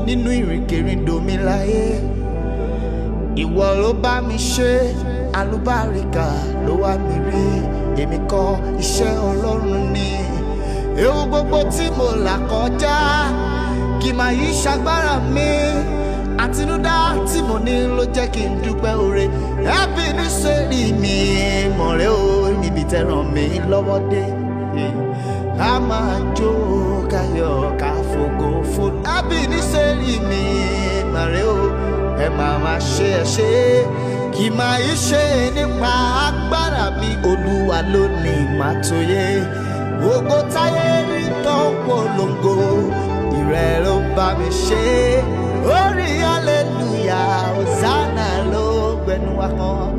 Nínú ìrìnkèrindò mi láyé, ìwọ ló bá mi ṣe, alúbáríkà ló wá mi rí. Èmi kọ́, iṣẹ́ Ọlọ́run ni. Ewu gbogbo tí mo là kọjá kì máa yí ṣagbára mi, àtinúdá tí mo ní ló jẹ́ kí n dúpẹ́ oore. Ẹbí ní sẹ́rí mi mọ̀rẹ́ o, níbi tẹ́ràn mi lọ́wọ́ dé, ká máa jó, káyọ̀, ká fògo fún. Ẹbí ní sẹ́rí mi mọ̀rẹ́ o, ẹ máa máa ṣe, ẹ ṣe kì máa yí ṣe nípa agbára mi. Olúwa ló ní màtóyé, ògo táyé rí tó ń polongo, ìrẹ́ ló bá mi ṣe. Orí hallelujah, hosanna ló gbẹnu wa kan.